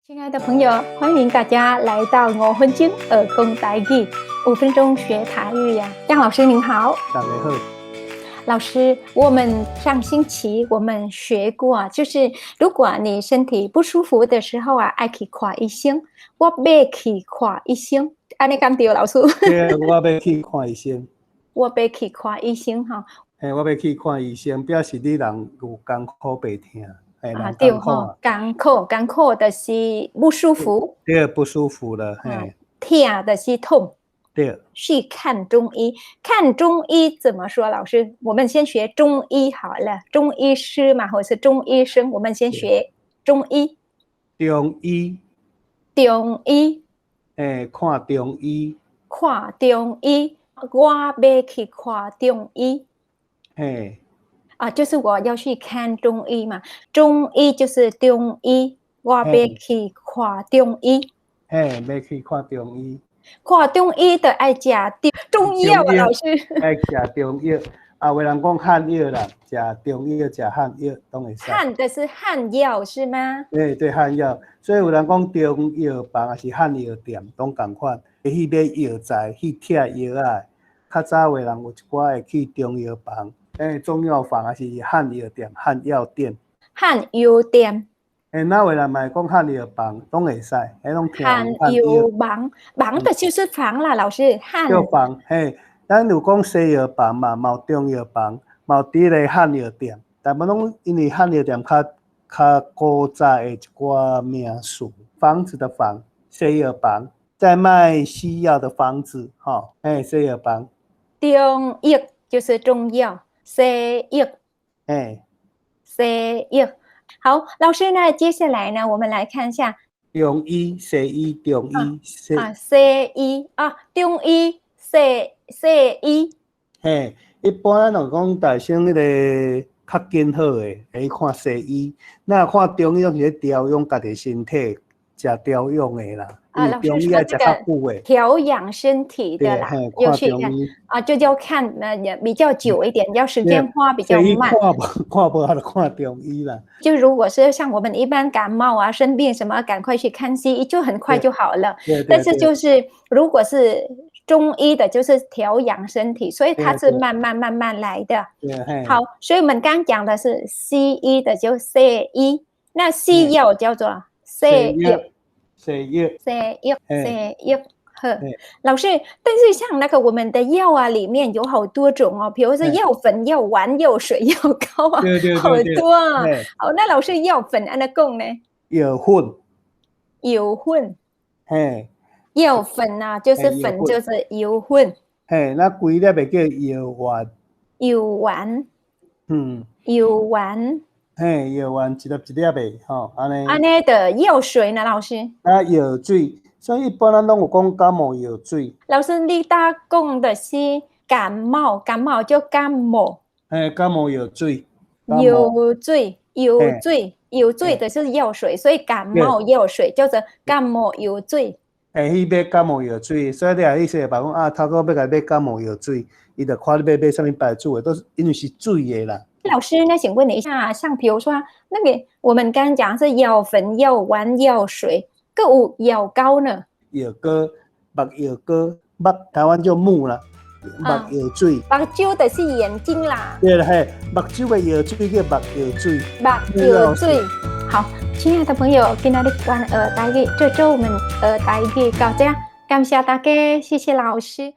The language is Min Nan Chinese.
親愛的朋友，歡迎大家來到五分鐘學講台語，五分鐘學台語呀。江老師您好。大家好。老師，我們上星期我們學過啊，就是如果你身體不舒服的時候啊，愛去看醫生。我欲去看醫生，按呢敢對，老師？對，我欲去看醫生。我欲去看醫生哈。嘿，我欲去看醫生，表示你人有艱苦病疼。啊，對吼，艱苦艱苦就是不舒服。對，不舒服了，嘿。疼就是痛。對。去看中醫，看中醫怎麼說？老師，我們先學中醫好了，中醫師嘛，或者是中醫生，我們先學中醫。中醫。中醫。欸，看中醫。看中醫，我欲去看中醫。嘿。啊，就是我要去看中醫嘛，中醫就是中醫，我欲去看中醫。嘿，欲去看中醫。看中醫就愛食中藥啊，老師。愛食中藥，啊，有人講漢藥啦，食中藥食漢藥攏會使。漢的是漢藥是嗎？對對，漢藥，所以有人講中藥房抑是漢藥店，攏仝款。去買藥材，去拆藥仔。較早的人有一寡會去中藥房，欸，中藥房抑是漢藥店、漢藥店。漢藥店。欸，若有人嘛會講漢藥房，攏會使，彼攏聽漢藥房，房的就是房啦，老師。漢藥房，嘿，咱有講西藥房嘛，嘛有中藥房，嘛有佇咧漢藥店，但無攏因為漢藥店較較古早的一寡名詞，房子的房，西藥房，在賣西藥的房子，吼，欸，西藥房。中藥就是中藥，西藥。欸。西藥。好，老師呢？接下來呢，我們來看一下中醫、西醫、中醫、西啊，西醫啊，中醫、西醫。嘿，一般咱就講大先彼个較緊好的，會去看西醫。若看中醫，攏是咧調養家己身體，食調養的啦。啊，老師說這個調養身體的啦，要去看啊，就要看那也比較久一點，要時間花比較慢。看無看無，就看中醫啦。就如果是像我們一般感冒啊、生病什麼，趕快去看西醫，就很快就好了。但是就是如果是中醫的，就是調養身體，所以它是慢慢慢慢來的。好，所以我們剛講的是西醫的就西醫，那西藥叫做西藥。西藥，西藥，西藥。呵，老師，但是像那個我們的藥啊，裡面有好多種哦，比如說藥粉、藥丸、藥水、藥膏啊，好多啊。好，那老師藥粉按呢講呢？藥粉，藥粉，嘿，藥粉啊，就是粉，就是藥粉。嘿，那規粒的叫藥丸。藥丸。藥丸。嘿，藥丸一粒一粒的，吼，按呢。按呢的藥水呢，老師？啊，藥水，所以一般咱攏有講感冒藥水。老師，你拄講的是感冒，感冒就感冒。嘿，感冒藥水。藥水，藥水，藥水的是藥水，所以感冒藥水叫做感冒藥水。會去買感冒藥水，所以你若去西藥房講啊，頭家欲共買感冒藥水，伊就看你欲買啥物牌子的，都是因為是水的啦。老師，那請問你一下，像比如說那個我們剛剛講是藥粉、藥丸、藥水，閣有藥膏呢？藥膏、目藥膏、目台灣叫目啦，目藥水。目睭就是眼睛啦。對啦嘿，目睭的藥水叫目藥水。目藥水。好，親愛的朋友，今仔日阮學台語，這週我們學台語到這，感謝大家，謝謝老師。